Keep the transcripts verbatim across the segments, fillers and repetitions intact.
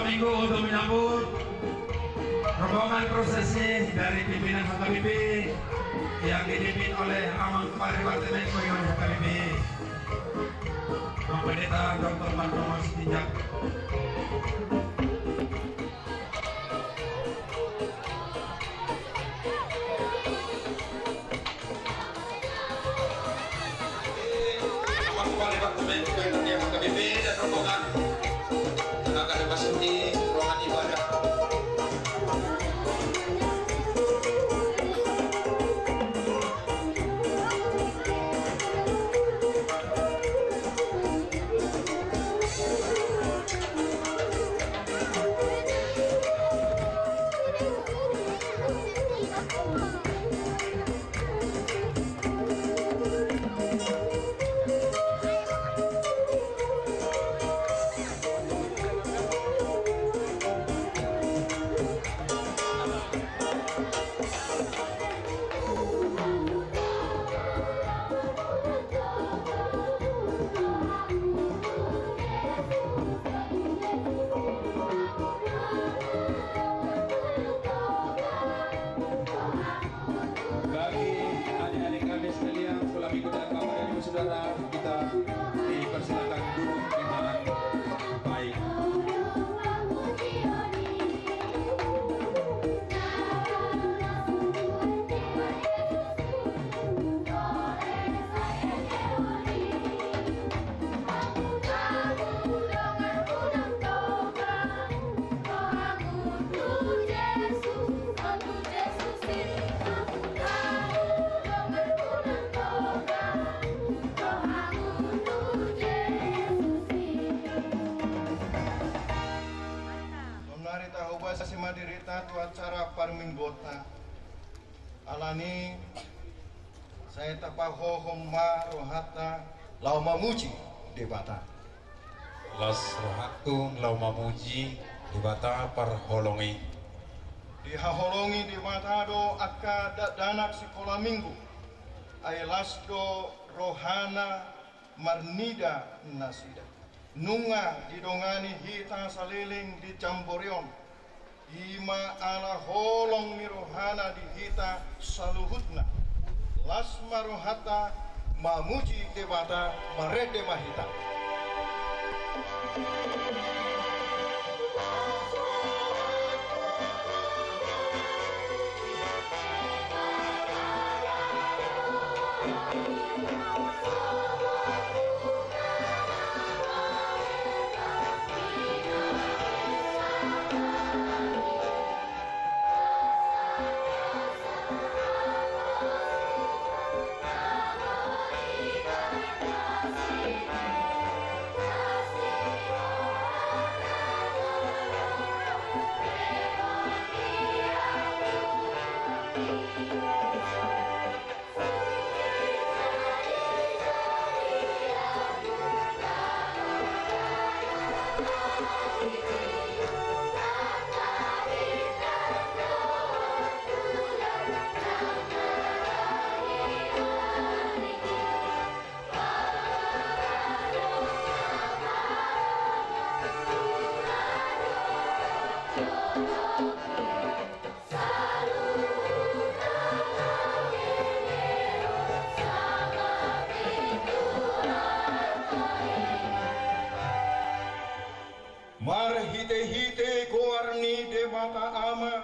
Minggu untuk menyambut rombongan prosesi dari pimpinan H K B P yang dipimpin oleh Amang Kepala Departemen Koyon H K B P, Bapak Pendeta Doktor Martinus Tinjak. Kepala Departemen Koyon H K B P dan rombongan tenaga memasuki ruangan ibadah. Bagi adik-adik kami sekalian, sekolah minggu dan Bapak dan Ibu Saudara, kita dipersilakan duduk dengan baik. Sonari tahoba sasi ma dirita tu acara parmingguonta. Alani, sai tapahohom ma rohanta laho mamuji Debata. Las rohanta laho mamuji Debata parholong i. Dihaholongi Debata do angka dakdanak sikola minggu. Ai las do rohana marnida nasida. Nunga didongani hita saleleng di jambore on. I ma ala holong ni rohana di hita saluhutna. Las ma rohanta mamuji Debata, marende ma hita. Marhitehite goar ni Debata Ama,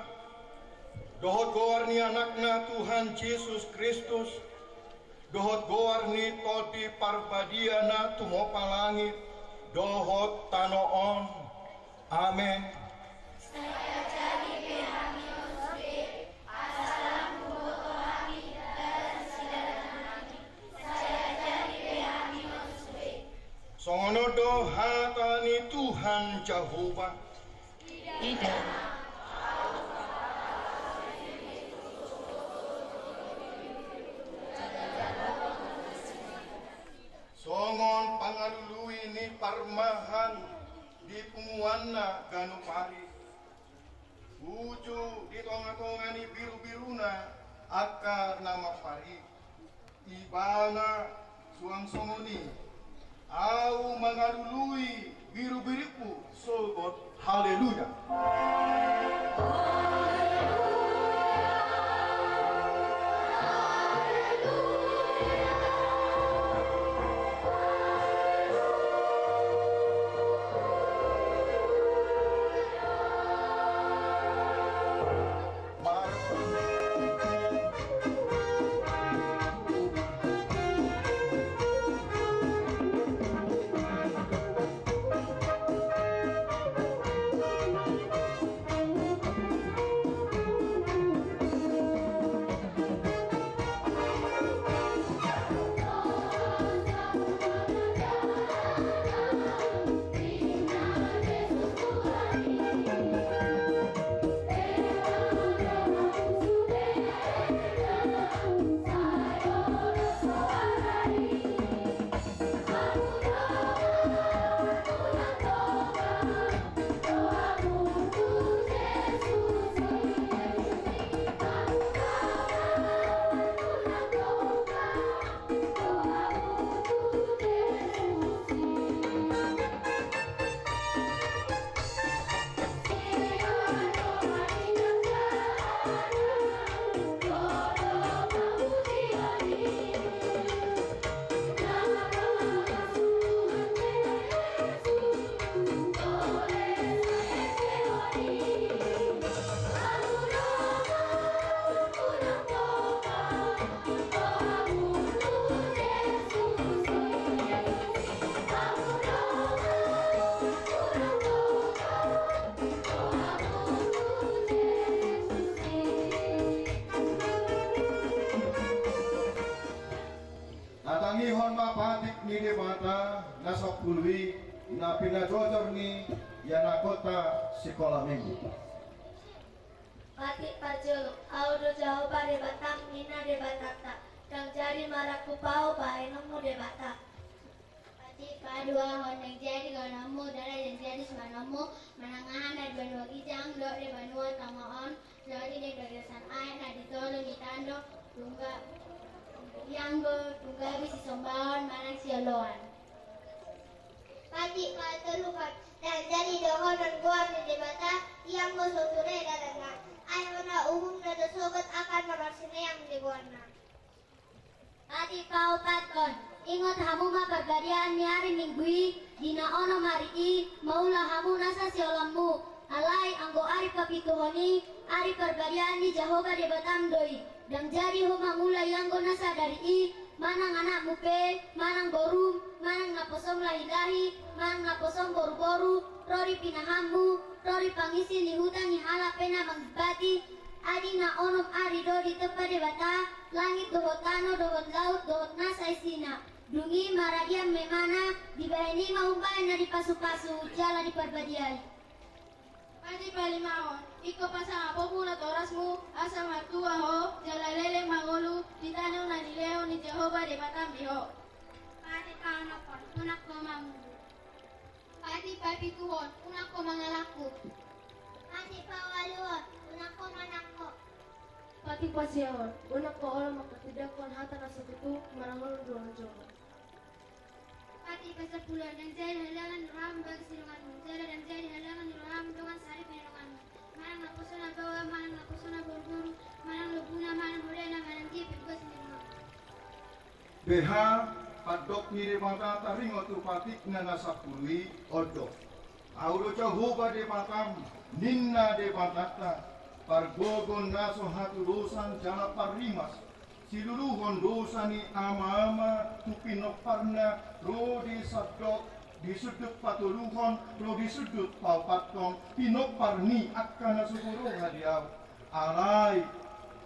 dohot goar ni Anakna Tuhan Jesus Kristus, dohot goar ni Tondi Parbadia na tumompa langit dohot tano on. Amen. Sai jadi pe hami on sude, asa lam huboto hami dalan sidalanannami. Sai jadi pe hami on sude. Songon on do hata ni Tuhan Jahowa. Ida. Songon pangalului ni parmahan di punguanna ganup ari, uju di tongatonga ni birubiruna angka na mampar i. Ibana suang songon i, ahu mangalului Birubirumu sogot haleluya. Tatangihon ma patik ni Debata na sampulu i na pinajojor ni ianakhonta sikola minggu. Patik parjolo, Ahu do Jahowa Debatam, ninna Debatanta, ndang jadi marangkup Ahu bahenonmu Debata. Patik paduahon, ndang jadi gaononmu, ndang jadi sumanonmu, manang aha na di banua ginjang dohot di banua tano on, jadi di bagasan aek na di toru ni tano, dung ianggo dung gabe sisombaon manang sioloan. Patik patoluhon, ndang jadi dohonon goar ni Debata ianggo so ture dalanna, ai hona uhumna do sogot angka na marsineang di goarna. Patik paopathon, ingot hamu ma parbadiaan ni ari Minggu i, di na onom ari i, maula hamu nasa siolonmu. Alai anggo ari papituhon i, ari parbadiaan ni Jahowa Debatam do i. Ndang jadi ho mangula ianggo na sadari i, manang anakmu pe, manang borum, manang naposom lahilahi, manang naposom boruboru, ro di pinahanmu, ro di pangisi ni huta ni halak pe na mangimbati, ai di na onom ari do ditempa Debata langit dohot tano dohot laut dohot nasa isina. Dung i maradian ma ibana, dibahen i ma umbahen na dipasupasu jala diparbadiai. Patik palimahon, ingkon pasangap hamu natorasmu, asa martua ho jala leleng mangolu di tano na nilehon ni Jahowa Debatam di ho. Patik paonomhon, unang ho mangulu. Patik papituhon, unang ho mangalangkup. Patik paualuhon, unang ho manangko. Patik pasiahon, unang ho olo manghatindanghon hata na so tutu marangolu dohot jolo. Patik pasampuluhon, ndang jadi halangan ni roham bagas ni donganmu, jala ndang jadi halangan ni roham dongan saripe ni donganmu, manang naposona baoa, manang naposona boruboru, manang lobuna, manang horena, manang dia pe bagas ni donganmu. Beha pandok ni Debata taringot tu patikna na sampulu i, on do: Ahu do Jahowa Debatam, ninna Debatanta, pargogo na so hatudosan jala parrimas, siluluhon dosa ni amaama tu pinomparna, ro di sandok, di sundut patoluhon ro di sundut paopathon, pinompar ni angka na so huroha di ahu. Alai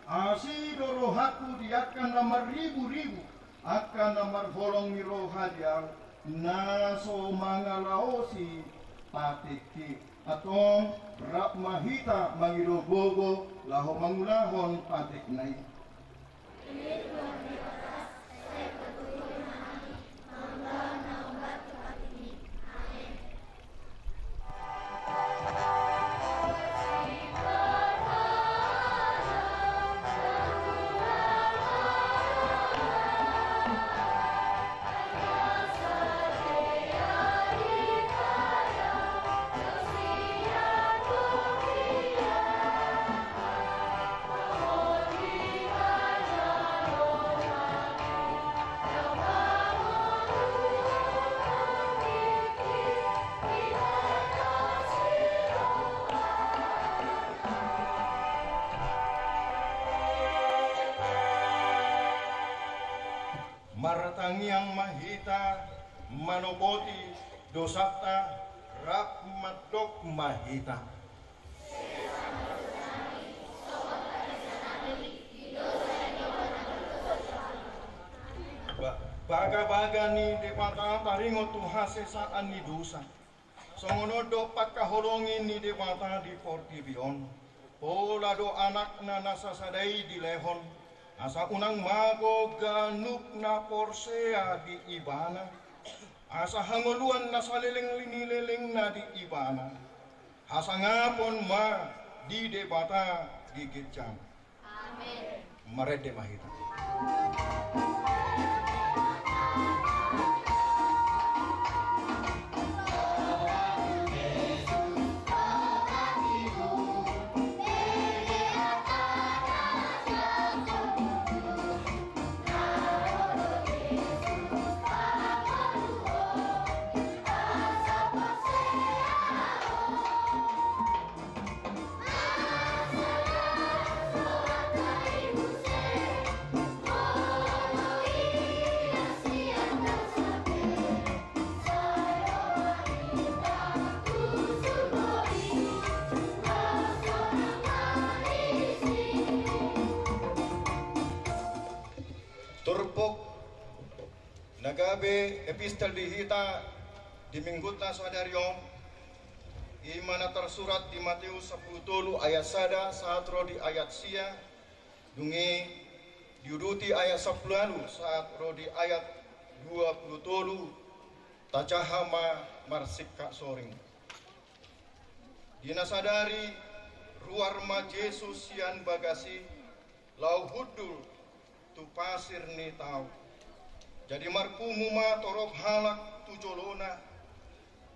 asi do rohangku di angka na marriburibu, angka na marholong ni roha di ahu, na so mangalaosi patikki. Antong rap ma hita mangido gogo laho mangulahon patikna i. Tangiang ma hita manopoti dosanta, rap mandok ma hita. Ba-, bagabaga ni Debata taringot tu hasesaan ni dosa. Songon on do pangkaholongi ni Debata di portibi on. Pola do Anakna na sasada i dilehon, asa unang mago ganup na porsea di Ibana, asa hangoluan na saleleng ni lelengna di Ibana. Hasangapon ma di Debata di ginjang. Amen. Marende ma hita. Turpuk na gabe epistel di hita di Minggunta sadari on, i ma na tarsurat di Mateus sampulu tolu ayat sada sahat ro di ayat sia, dung i diuduti ayat sampulu ualu sahat ro di ayat dua pulu tolu. Tajaha ma marsingkat soring. Di na sadari ruar ma Jesus sian bagas i, laho hundul tu pasir ni tao. Jadi marpungu ma torop halak tu jolona,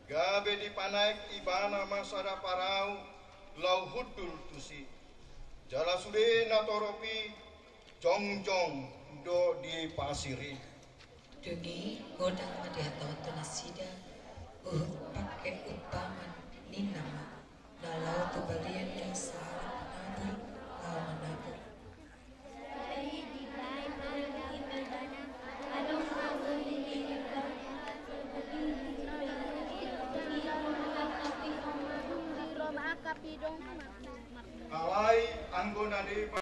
gabe dipanaek ibana ma sada parau laho hundul tusi. Jala sude na torop i jongjong do di pasir i. Dung i godang ma dihatahon tu nasida, uhum pangke umpaman ninna ma, na laho tu balian ni sahalak panabur laho manabur. Alai anggo na deba